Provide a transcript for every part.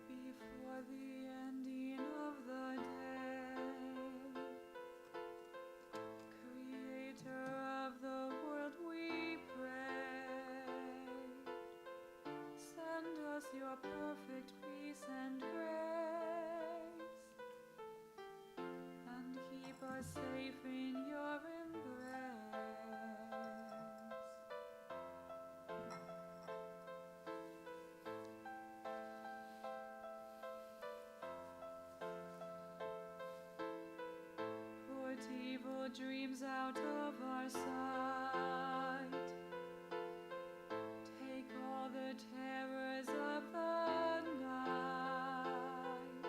Before the ending of the day, Creator of the world, we pray. Send us your perfect peace and grace, and keep us safe in your embrace. Put evil dreams out of our sight. Take all the terrors of the night.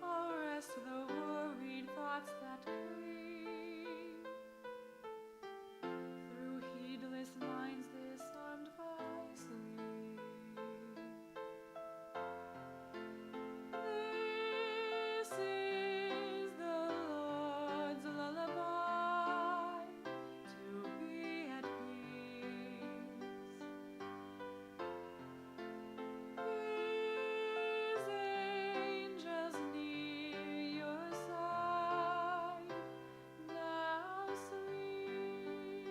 Arrest the worried thoughts that creep through heedless minds disarmed by sleep. This is the Lord's lullaby to be at peace. His angels near your side now sleep.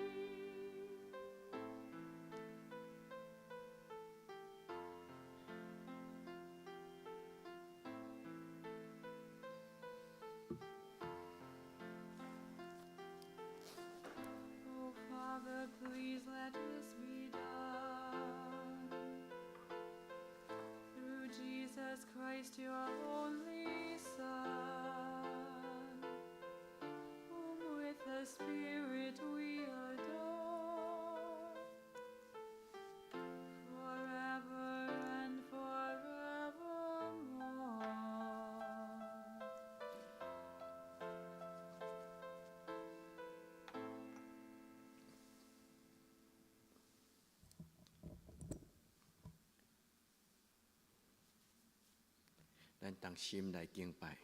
Oh, Father, please let this be done. Through Jesus Christ, your only Son, whom with the Spirit we adore, forever and forevermore. 咱同心來敬拜。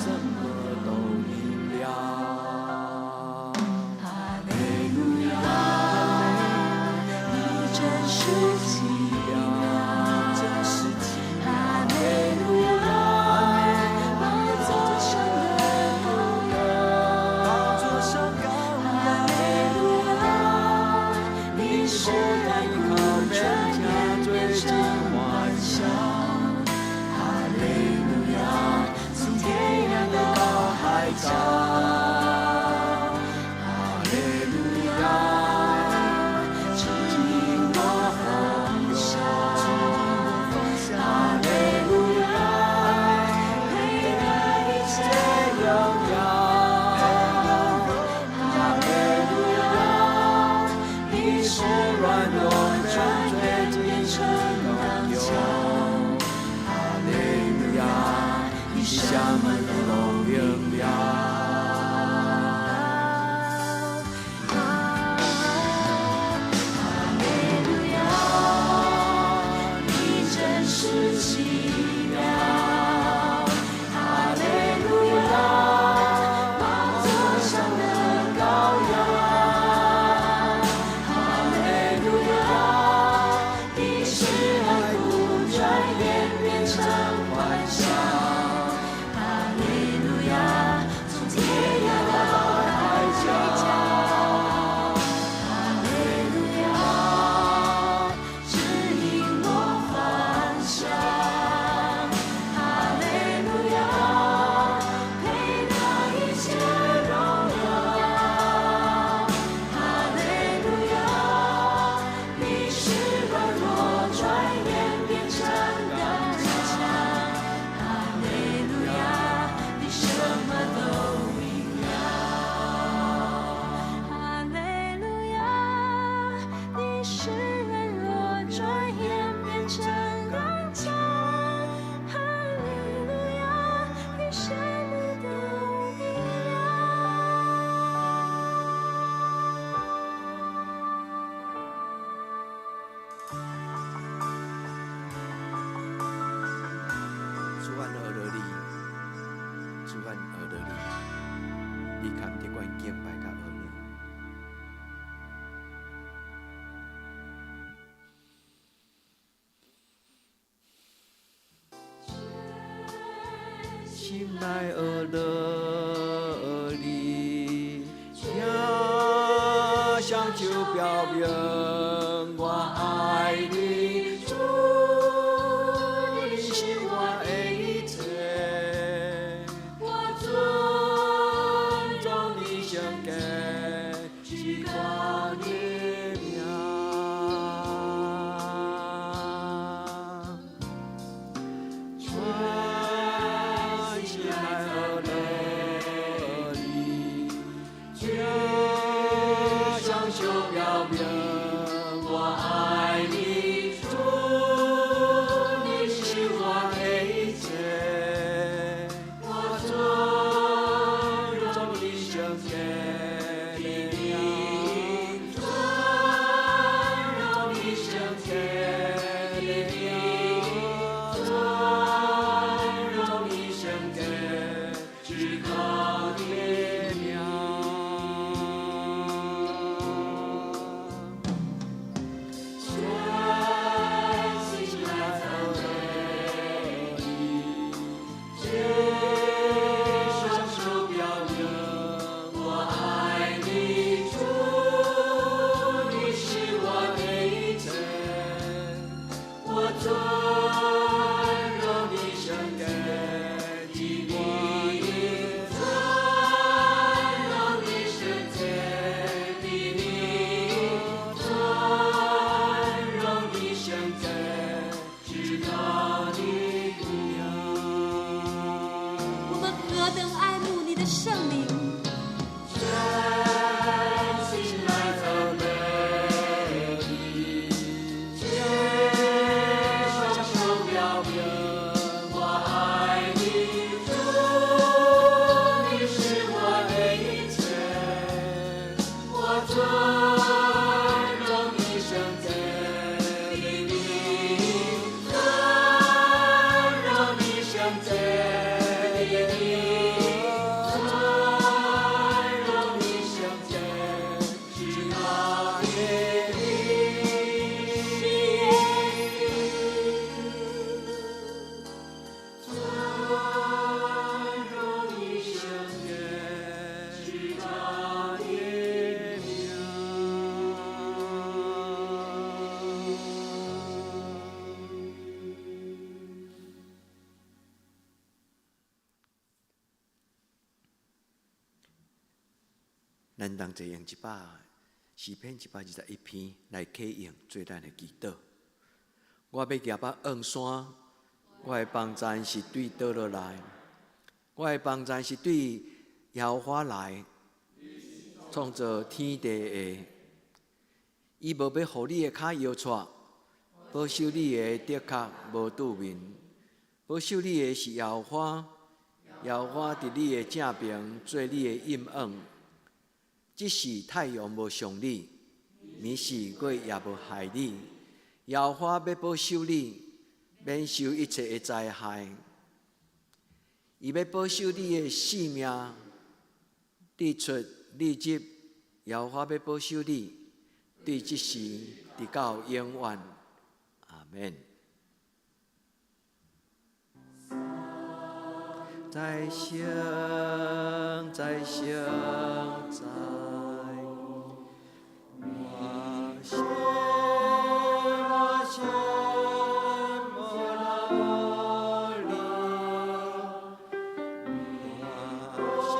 什麼都明了。敬拜佮学仰。心来学乐你，听双手表明我爱你，主，你是我的一切，我尊重你圣洁，至高的名。全心来学乐你，举双手表明我爱你，主，你是我的一切，我尊重你圣洁的名，尊荣你圣洁的名，尊荣你圣洁至高的名。全心来赞美你，举双手表明我爱你，主，你是我的一切，我尊荣你圣洁的名，尊荣你圣洁的名，尊荣你圣洁至高的名。我們何等愛慕你的聖名！全心來讚美你，舉雙手表明我愛你，主，你是我的一切，我尊榮你聖潔的名，尊榮你聖潔的名，尊榮你聖潔至高的名。尊榮你聖潔至高的名。咱同齊用一百詩篇121篇來啟應做咱的祈禱。我欲舉目向山，我的幫贊是對佗落來，我的幫贊是對耶和華來，創造天地的。伊無欲予你的跤搖掣，保守你的的確無拄面，保守你的是耶和華，耶和華佇你的正爿做你的蔭影。這時太陽無傷你，暝時月也無害你。耶和華欲保守你，免受一切的災害。伊欲保守你的性命，日出日入，耶和華欲保守你，對這時直到永遠。阿們。在生，在生，在我心，我心無樂你，我心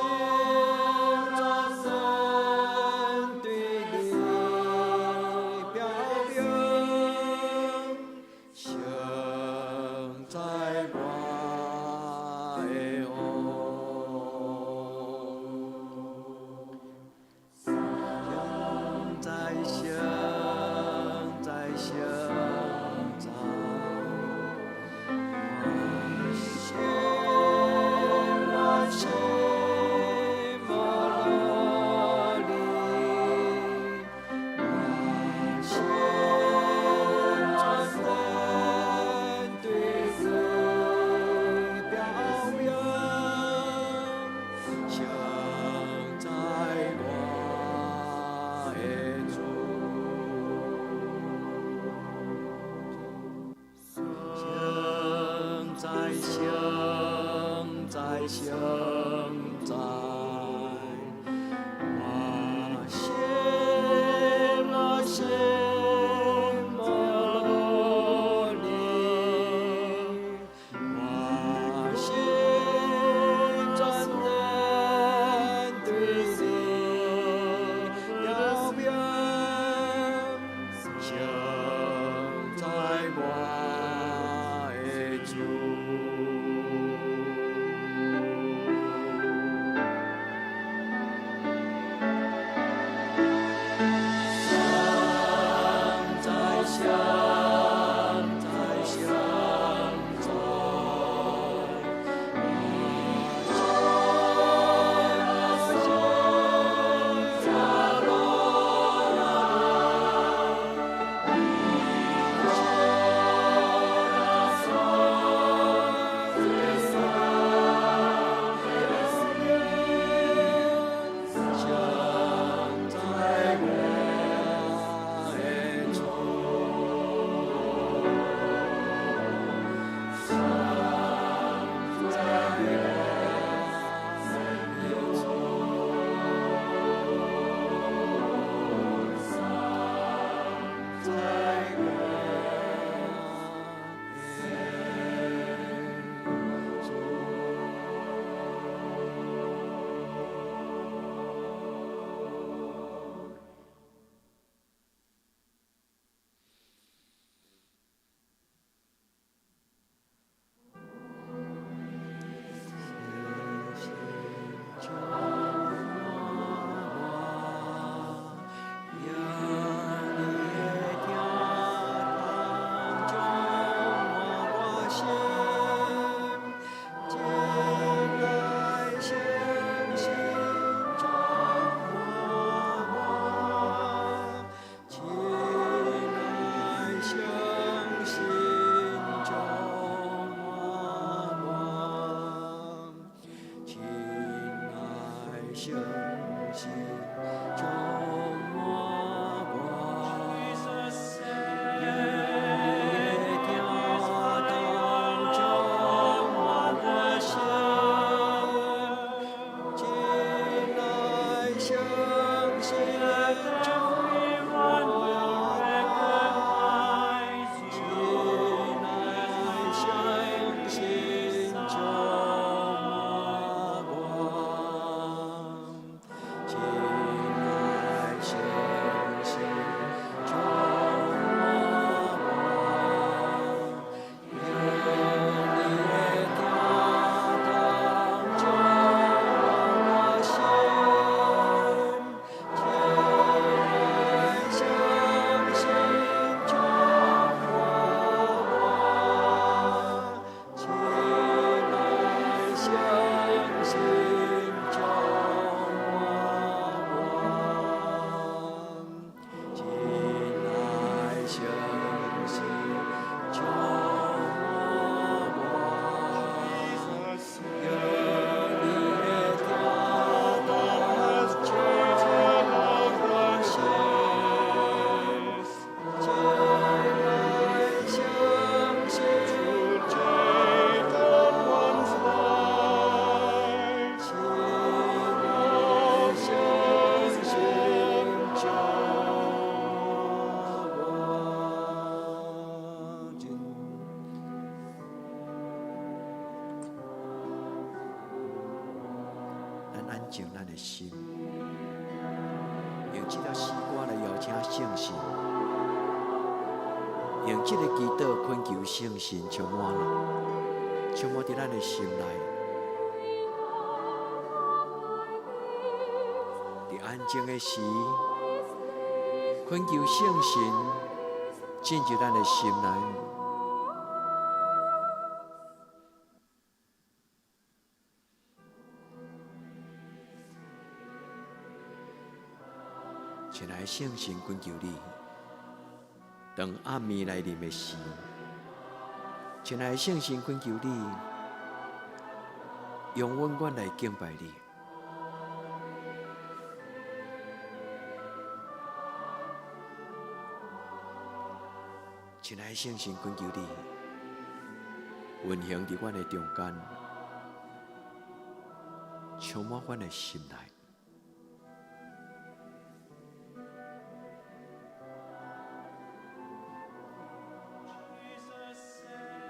專門對你表明，聖在我的王，聖在聖在聖在，我心我心無樂你，我心專門對你表明，聖哉，我心啊心啊你，我心專人對你遙遠，聖哉我的主。聖哉，聖哉，聖哉，聖哉我的主。聖哉我的主。聖哉我的主。聖神充滿我，願你的疼痛充滿我心，親愛聖神充滿我，親愛聖神充滿我。親愛聖神充滿我，願你的疼痛充滿我心，親愛聖神充滿我，親愛聖神充滿我，親愛聖神充滿我，願你的疼痛充滿我心，親愛聖神充滿我，親愛聖神充滿我。咱安靜咱的心，用這首詩歌來邀請聖神，用這個祈禱懇求聖神充滿咱，充滿佇咱的心內。佇安靜的時，懇求聖神進入咱的心內。親愛的聖神，懇求你，當暗暝來臨的時，親愛的聖神，懇求你，用永遠來敬拜你。親愛的聖神，懇求你，運行佇阮的中間，充滿阮的心內。 Jesus said,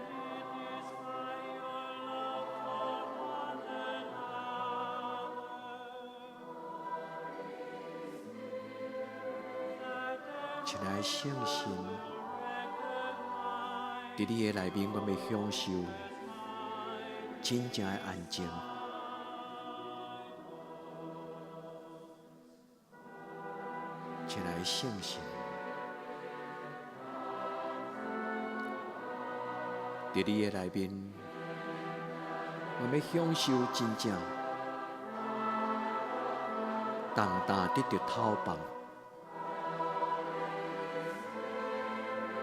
"It is by your love for one another that 親愛的聖神，佇你的內面，阮欲享受真正的安靜。親愛的聖神，佇你的內面，阮欲享受真正重擔得著透放。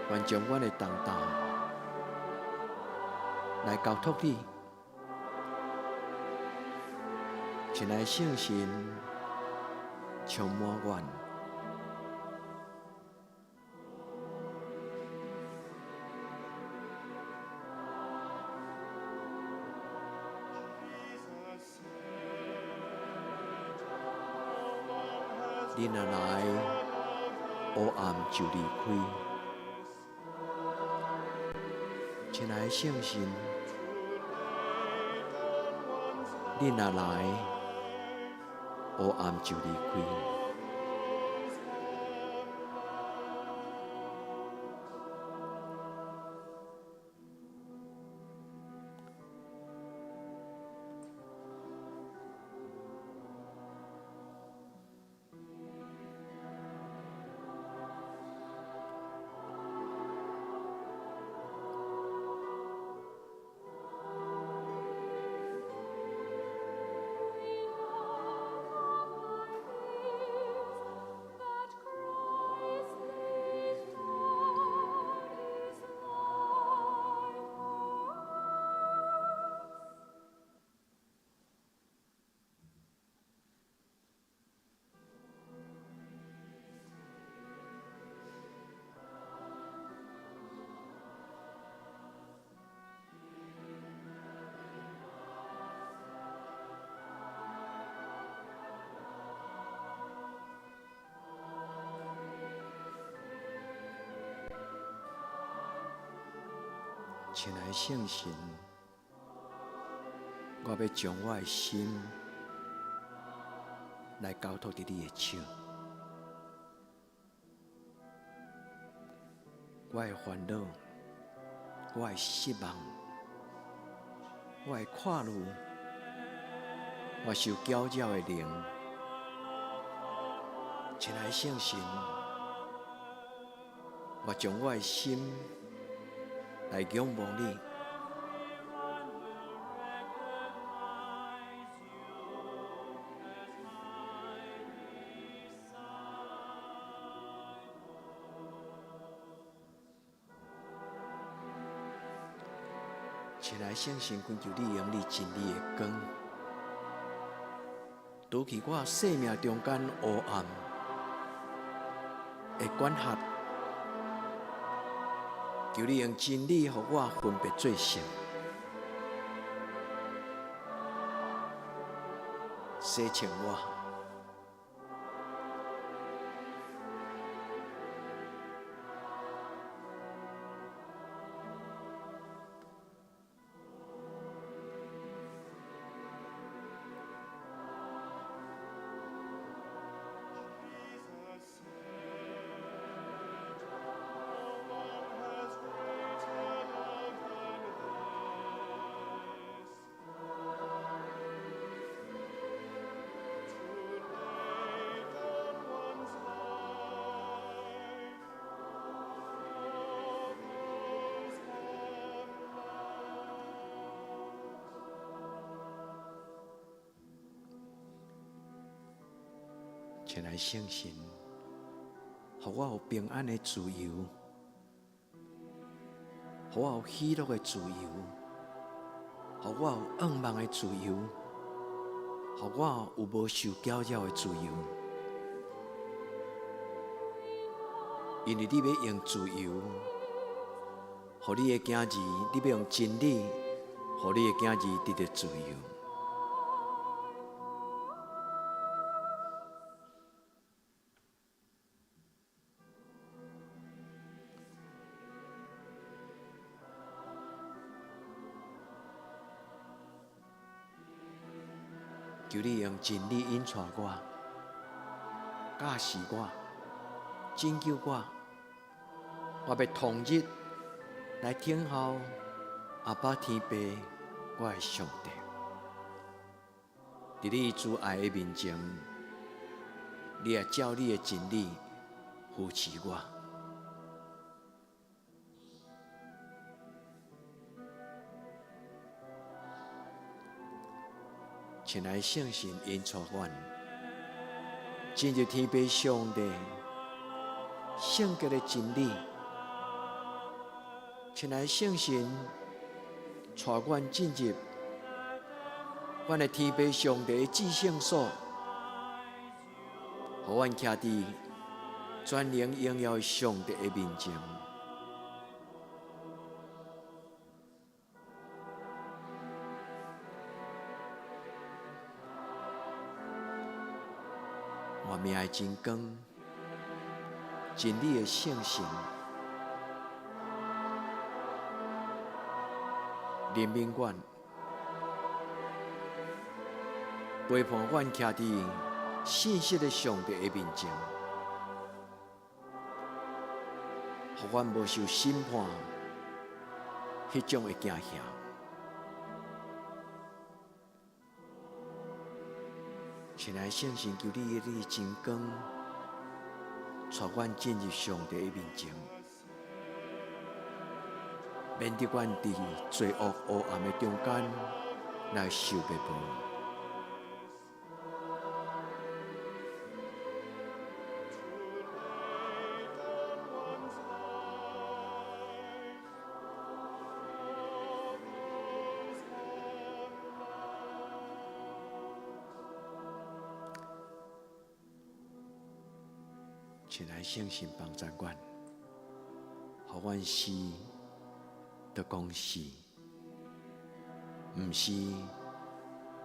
願將阮的重擔來交託你，親愛的聖神，充滿阮。 Jesus said, "No one has 你若來，黑暗就離開。親愛的聖神，你若來，黑暗就離開。 We know from thy peace that Christ laid down his life for us. 親愛的聖神，我欲將我的心來交託佇你的手。我的煩惱，我的失望，我的看慮，我受攪擾的靈，親愛的聖神，我將我的心來仰望你。 Everyone will recognize you as my disciple. 親愛的聖神，懇求你用你真理的光，除去我生命中間黑暗的管轄，求你用真理予我分別做聖，洗清我。 Jesus said, "No one has greater love than this, to lay down one's life for those one loved." 親愛的聖神，予我有平安的自由，予我有喜樂的自由，予我有向望的自由，予我有無受攪擾的自由。因為你欲用自由，予你的囝兒，你欲用真理，予你的囝兒得著自由。求你用真理引帶我，教示我，拯救我。我欲統一來聽候阿爸天父，我的上帝。佇你慈愛的面前，你會照你的真理扶持我。親愛聖神引帶阮進入天父上帝聖潔的真理。親愛聖神帶阮進入阮的天父上帝的至聖所，予阮徛佇全能榮耀上帝的面前。活命的真光，真理的聖神，憐憫阮，陪伴阮徛佇信實的上帝的面前，予阮無受審判彼種的驚嚇。親愛聖神，求你的真光，帶阮進入上帝的面前，免得阮佇罪惡黑暗的中間來受滅亡。親愛聖神幫助阮，予阮是就講是，毋是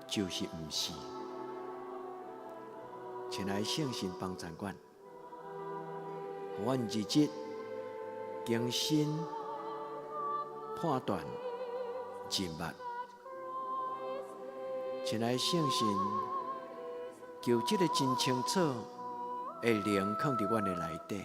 就是毋是。親愛聖神幫助阮，予阮日日更新判斷人物。親愛聖神，求這个真清楚的靈藏佇阮的內底。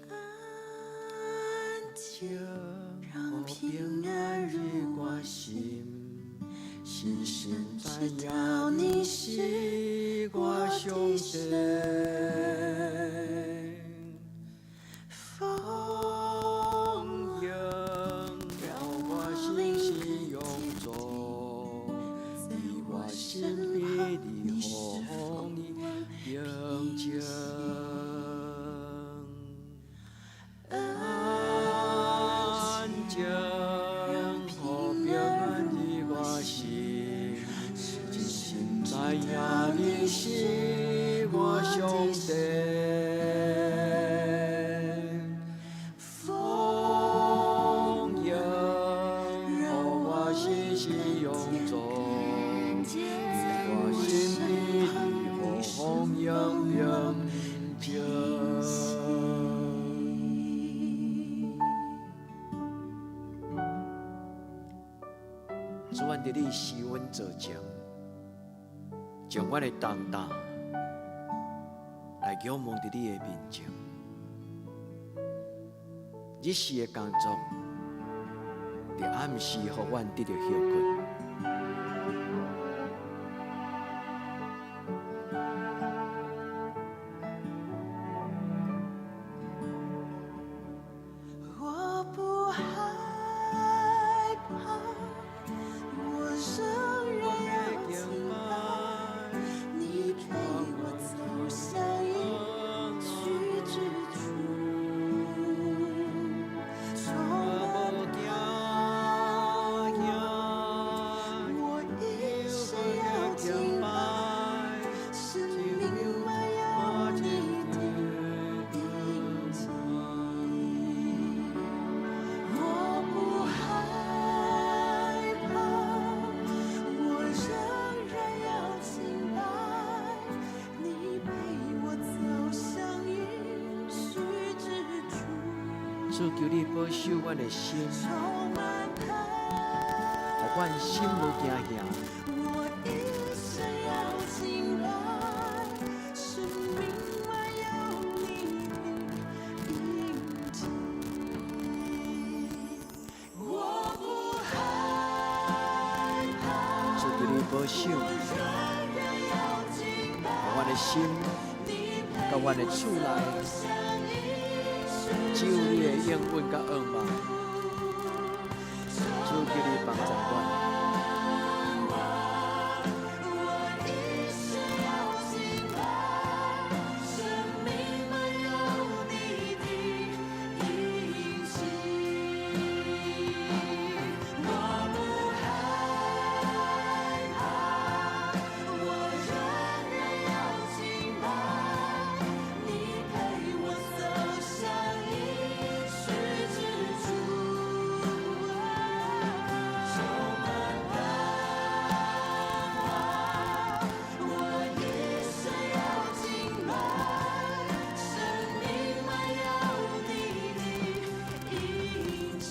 安靜，讓平安入我心，深深知道你是我的神。豐盈，讓我靈更堅定，在我身旁，你是豐滿平靜。安靜，讓平安入我心，深深知你是我上帝。豐盈，讓我靈更堅定，在我身旁，你是豐滿平息。主，阮佇你施恩座前，將阮的重擔來仰望佇你的面前。日時的工作，佇暗時予阮得著歇睏。我不害怕，我仍然要敬拜你，陪我走向應許之處，充滿盼望。主，求你保守阮的心，充滿盼予阮心無驚嚇。我一生要敬拜，生命滿有你的印記。我不害怕，主，求你保守，我仍然要敬拜。予阮的心你陪佮阮的厝內，我向應許只有你的應允佮仰望。主，求你幫助阮。我一生要敬拜，生命滿有你的印記。我不害怕，我仍然要敬拜。你陪我走向應許之處，充滿盼望。我一生要敬拜，生命滿有你的印記。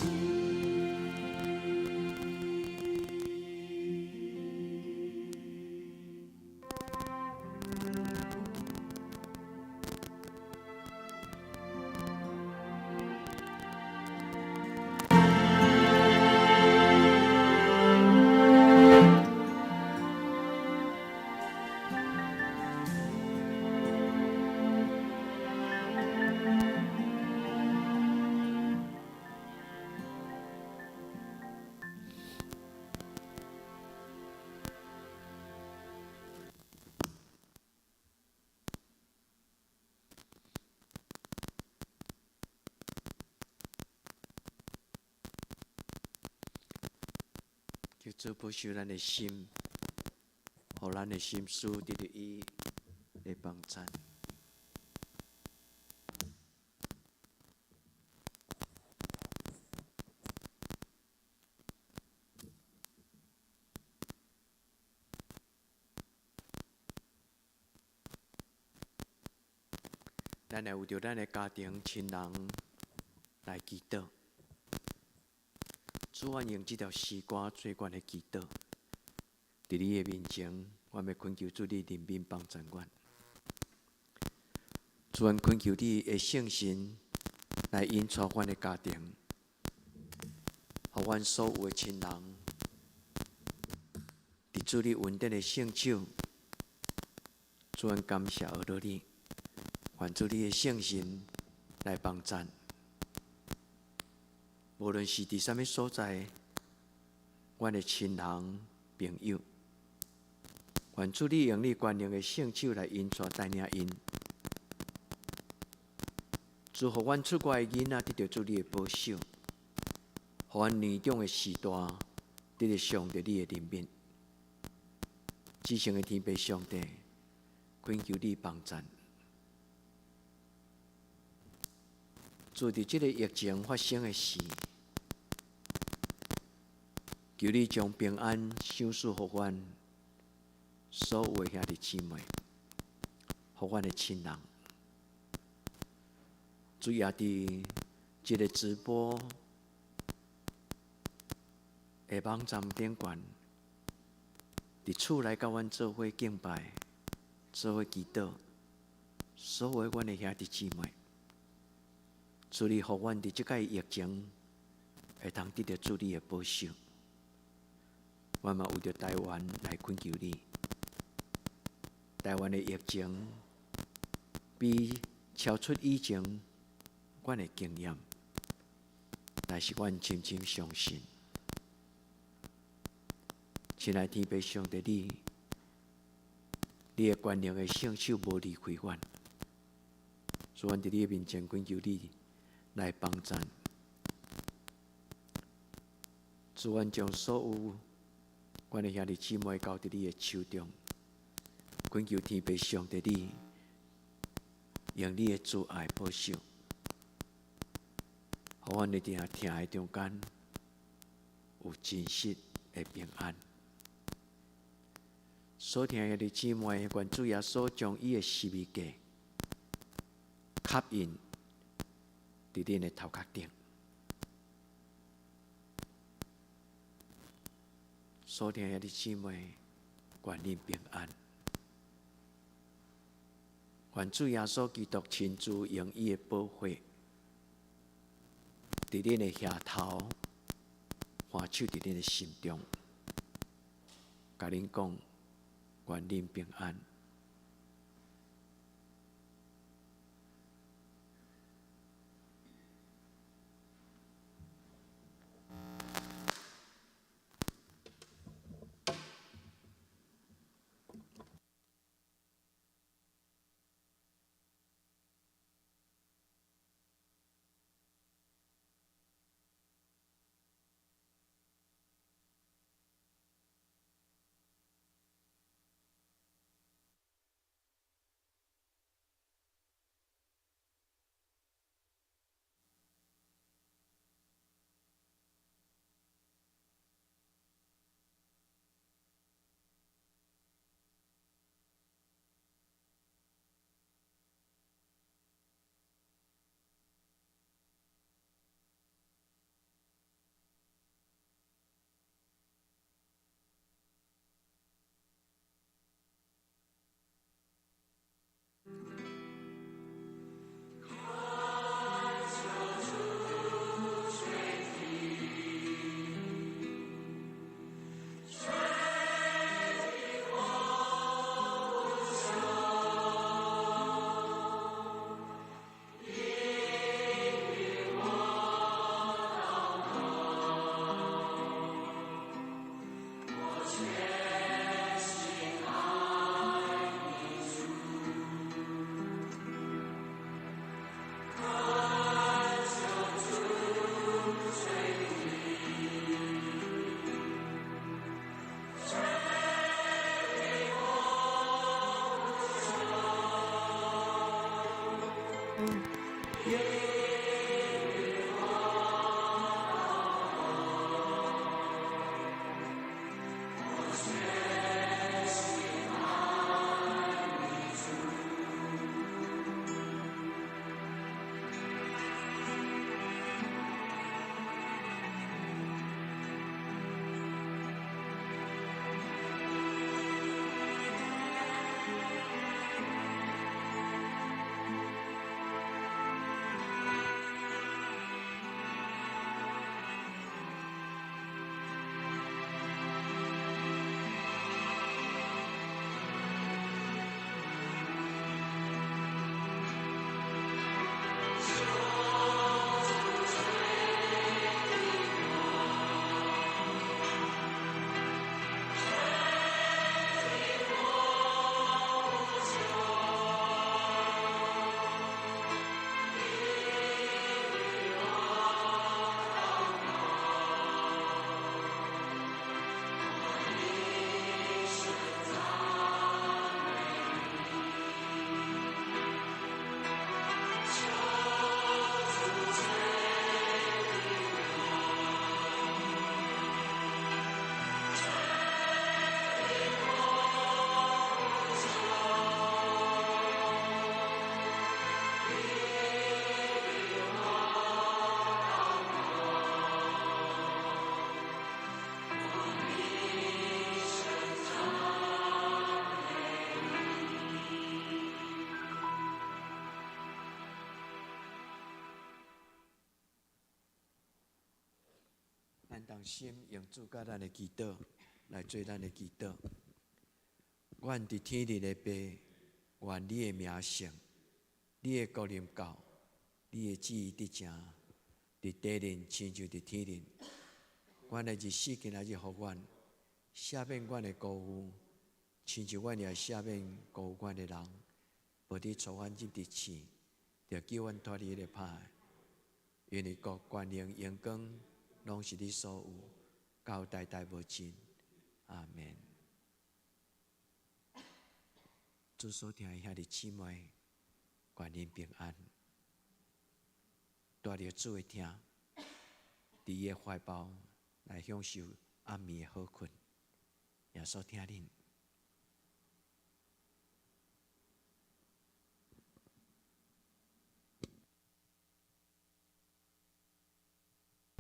求主保守咱的心，予咱的心思得著伊的幫贊。咱來為著咱的家庭親人來祈禱。主，阮用這條詩歌做阮的祈禱。佇你的面前，阮欲懇求主你憐憫幫助阮。主，阮懇求你的聖神來引帶阮的家庭，予阮所有的親人，佇主你恩典的聖手。主，阮感謝阿羅你，願主你的聖神來幫贊。無論是佇啥物所在，阮的親人朋友，願主你用你權能的聖手來引帶帶領𪜶。主，予阮出外的囡仔得著主你的保守，予阮年長的時代得著上帝你的憐憫。至聖的天父上帝，懇求你幫贊。主，佇這个疫情發生的時，求你將平安賞賜予阮所有的兄弟姊妹，予阮的親人。主也佇這个直播的網站頂懸，佇厝內佮阮做伙敬拜、做伙祈禱，所有阮的兄弟姊妹，主你予阮佇這擺疫情會當得著主你的保守。阮嘛為著台灣來懇求你，台灣的疫情比超出以前阮的經驗，但是阮深深相信，親愛天父上帝你，你的權能的聖手無離開阮，所以阮佇你的面前懇求你來幫贊。主，阮將所有阮的兄弟姊妹交佇你的手中，懇求天父上帝你，用你的慈愛保守，予阮佇疼痛的中間有真實的平安。所疼的兄弟姊妹，願主耶穌將伊的十字架刻印佇恁的頭殼頂。所疼兄弟姊妹，願恁平安。願主耶穌基督親自用伊的寶血，佇恁的額頭，按手佇恁的心中，共恁講，願恁平安。咱同心用主佮咱的祈禱來做咱的祈禱。阮佇天頂的父，願你的名聖，你的國臨到，你的旨意得成，佇地面親像佇天頂。阮的日子今仔日予阮，赦免阮的辜負，親像阮也赦免辜負阮的人。無得帶阮入佇試，著救阮脫離彼个歹。因為國、權能、榮光，攏是你所有，到代代無盡。阿門。主所疼的兄弟姊妹，願恁平安。帶著主的疼，佇伊的懷抱來享受暗暝的好睏。耶穌疼恁。